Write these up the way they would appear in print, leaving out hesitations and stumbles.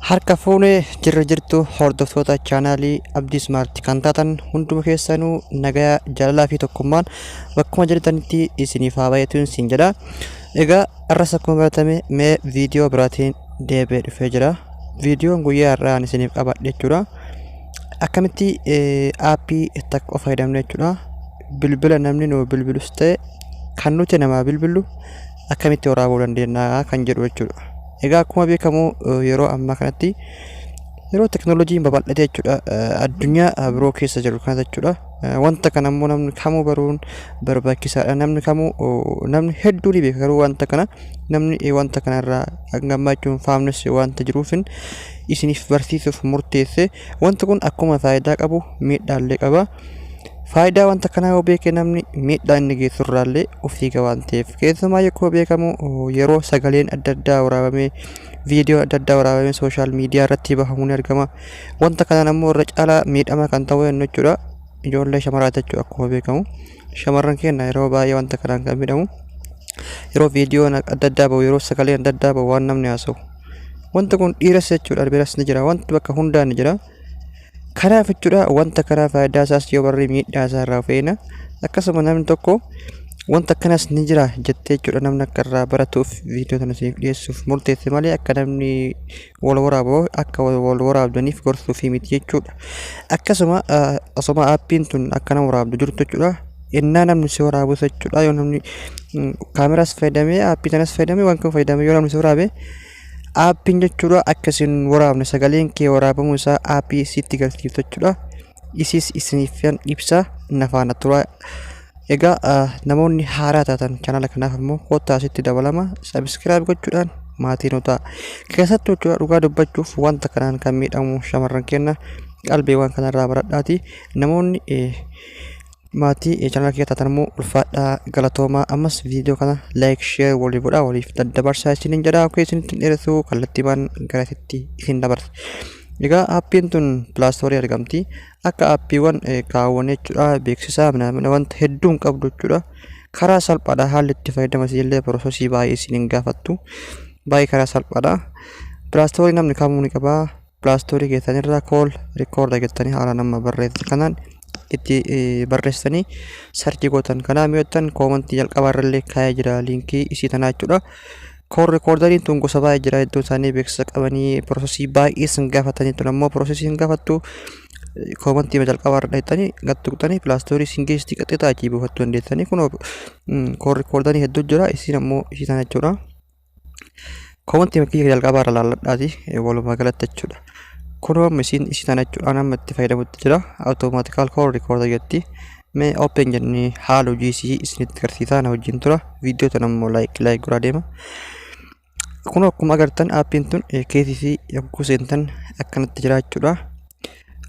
Harka fuunee jirra jirtu hordoftoota chaanaalii Abdii Ismaarti kan taatan hunduma keessanuu nagaa jaalalaa fi tokkummaan bakkuma jirtanitti isiniif haa baay'atu isin jedha. Egaa har'as akkuma baratame mee viidiyoo biraatiin deebi'ee dhufee jira. Viidiyoon guyyaa har'aa ani isiniif qabadhe jechuudha. Akkamitti aappii takka qofa fayyadamne jechuudha. Bilbila namni nu bilbilus ta'e kan nuti namaa bilbillu akkamitti waraabuu dandeenya kan jedhu jechuudha. Egaa akkuma beekamu yeroo ammaa kanatti yeroo teknooloojiin babal'ate jechuudha, addunyaa biroo keessa jiru kana jechuudha. Wanta kana immoo namni kamuu baruun barbaachisaadha. Namni kamuu, namni hedduu ni beeka, garuu wanta kana namni wanta kanarraa hanga ammaa jechuun faamnes wanta jiruufin isiniif barsiisuuf murteesse. Wanti kun akkuma faayidaa qabu miidhaallee qaba. Faayidaa wanta kanaa yoo beeke namni miidhaa inni geessu irraallee of eega waan ta'eef. Keessumaa akkuma beekamu yeroo sagaleen adda addaa waraabamee, viidiyoo adda addaa waraabamee social media irratti bahamu ni argama. Wanta kanaan ammoo irra caalaa miidhamaa kan ta'u jennu jechuudha. Ijoollee shamaraati jechuudha akkuma beekamu. Shamarran keenya yeroo baay'ee wanta kanaan kan miidhamu. Yeroo viidiyoon adda addaa bahu, yeroo sagaleen adda addaa bahu waan namni haasa'u. Wanti kun dhiiras jechuudha biras ni jira. Wanti bakka hundaa ni jira. Kanaaf jechuudha wanta karaa faayidaa isaas yoo barree miidhaa isaa irraa of eegna. Akkasuma namni tokko wanta akkanas ni jira jettee jechuudha namni akka irraa baratuuf viidiyoo kana isiniif dhiyeessuuf murteesse malee akka namni wal waraabu akka wal waraabdaniif gorsuufii miti jechuudha. Akkasuma osoma aappiin tun akka nama waraabdu jirtu jechuudha. Innaa namni si waraabus jechuudha, yoo namni kaameraas fayyadamee aappii tanas fayyadamee waan kam fayyadamee yoo namni si waraabe, aappiin jechuudha akka isin waraabne sagaleen kee waraabamuu isaa aappii sitti garsiiftu jechuudha. Isis isiniif ibsa, na faana tura. Egaa namoonni haaraa taatan chaanala kanaaf ammoo kottaa asitti dabalama, subscribe gochuudhaan maatii nu ta'a. Keessattuu jechuudha dhugaa dubbachuuf wanta kanaan kan miidhamu shamarran keenya, qalbeewwan kanarraa baradhaati. Namoonni maatii chaanala kiyya taatan immoo ulfaadhaa, galatoomaa. Ammas viidiyoo kana like, share walii godhaa, waliif daddabarsaa isiniin jedha. Akka isinitti hin dheeressu, kallattiimaan garasitti isin dabarsa. Egaa aappiin tun Play Store argamti. Akka aappiiwwan kaawwan jechuudha beeksisaa minamina wanta hedduu hin qabdu jechuudha. Karaa salphaadha haalli itti fayyadama illee, process baay'ee isin hin gaafattu. Baay'ee karaa salphaadha. Play Store namni kamuu ni qaba. Play Store keessanirraa "call recorder" jettanii haala nama barreesse kanaan itti barreessanii search gootan. Kanaaf yoo jettan comment jalqabaa irrallee kaa'ee jira liinkii isii tanaa jechuudha. Call recorderiin tun gosa baay'ee jira, iddoo isaanii beeksisa qabanii process baay'ee sin gaafatanii, tun ammoo process hin gaafattu. Comment jalqabaa irra dhaqxanii gad tuqxanii Play Store sin geessitii qaxxixaa achii buufachuu dandeessanii. Kunoo call recorderii hedduu jira, isiin ammoo isii tana jechuudha. Comment kiyya jalqabaa irra laalladhaati walumaa galatti jechuudha. Kunoo amma isiin isii tana jechuudha, amma itti fayyadamutti jira. Automatical call recorder jetti. Mee open jennee haala hojii isii isinitti agarsiisaa, na wajjin tura. Viidiyoo tana immoo like like godhaa deema. Kun akkuma agartan aappiin tun keessi isii yogguu seentan akkanatti jira jechuudha.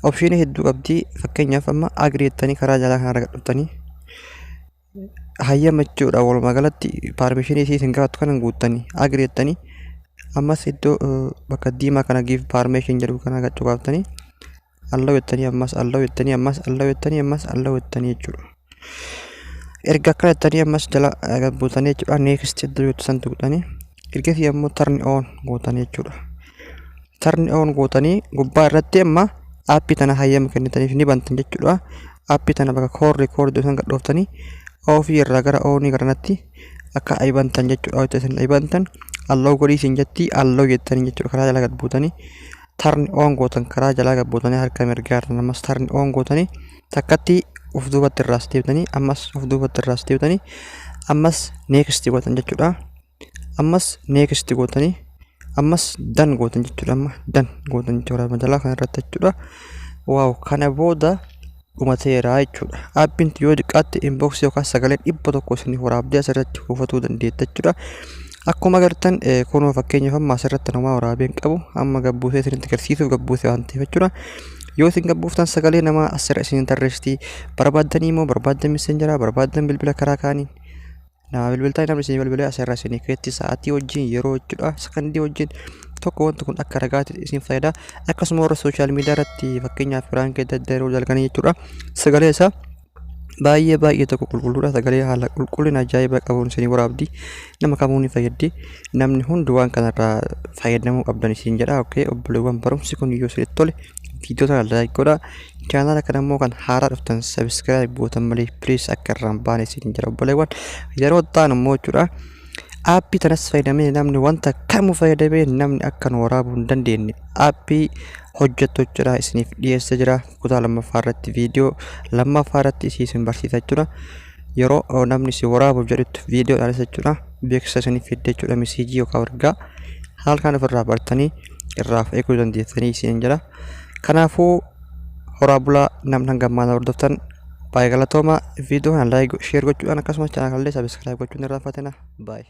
Option hedduu qabdi. Fakkeenyaaf amma agree jettanii karaa jalaa kanarra gad dhuftanii hayyama jechuudha. Walumaa galatti permission isii isin gaafatu kana guuttanii agree jettanii, ammas iddoo bakka diimaa kana "give permission" jedhu kana gad cuqaaftanii allow jettanii, ammas allow jettanii, ammas allow jettanii, ammas allow jettanii jechuudha. Erga akkana jettanii ammas jala gad buutanii jechuudha "next" iddoo jettu san tuqxanii, ergasii ammoo "turn on" gootanii jechuudha. "Turn on" gootanii gubbaa irratti amma aappii tana hayyama kennitaniif ni bantan jechuudha. Aappii tana bakka "call record" san gad dhooftanii off irraa gara on garanatti akka aybantan jechuudha. Wayita isin aybantan "allow" godhii isin jetti, "allow" jettanii jechuudha karaa jala gad buutanii "turn on" gootan. Karaa jalaa gad buutanii harka mirgaa irra ammas "turn on" gootanii, takkatti of duubatti irraas deebitanii, ammas of duubatti irraas deebitanii, ammas "next" gootan jechuudha. Ammas "next" gootanii, ammas "done" gootan jechuudha. Amma "done" gootan jechuudha jalaa kana irratti jechuudha. Wow, kana booda dhumateera jechuudha. Aappiin yoo xiqqaatti inbox yookaan sagalee 100 isiniif waraabdee asirratti kuufatuu dandeetta jechuudha. Akkuma agartan kunoo fakkeenyaaf amma asirratti namaa waraabee hin qabu, amma gabbuusee isinitti agarsiisuuf gabbuusee waan ta'eef jechuudha. Yoo isin gabbuuftan sagalee namaa asirra isin tarreessitii, barbaaddanii immoo barbaaddan Messenger, barbaaddan bilbila karaa kaaniin nama bilbiltaa, namni isin bilbilee asirra isin keetti sa'aatii wajjin, yeroo jechuudha, sakandii wajjin tokko. Wanti kun akka ragaatti isin fayyada. Akkasuma warra social media irratti fakkeenyaaf prank adda addaa yeroo dalaganii jechuudha, sagalee isaa Baay'ee baay'ee tokko qulqulluudha. Sagalee haala qulqullina ajaa'ibaa qabuun isinii waraabdi. Nama kamuu ni fayyaddi. Namni hundi waan kanarraa fayyadamuu qabdan isin jedha. Okay, obboleewwan, barumsi kun yoo isinitti tole viidiyoo kana like godhaa. Chaanaala kana immoo kan haaraa dhuftan subscribe gootan malee please akka irraan baane isin jedha, obboleewwan. Yeroo ta'an immoo jechuudha. Aappii tanas fayyadamee namni wanta kamuu fayyadamee namni akka nu waraabuu hin dandeenye aappii hojjettu jechuudha isiniif dhiyeessa jira. Kutaa lammaffaa irratti, viidiyoo lammaffaa irratti isii isin barsiisa jechuudha. Yeroo namni si waraabuuf jedhutti viidiyoodhaanis jechuudha beeksisa isiniif fidde jechuudha, message yookaan ergaa haala kan ofirraa bartanii irraa of eeguu dandeessanii isin jedha. Kanaafuu horaa bulaa. Namni hanga ammaa na hordoftan baay'ee galatooma. Viidiyoo kana like, share gochuudhaan akkasumas chaanaala kanallee subscribe gochuun irraanfatina. Baay'ee.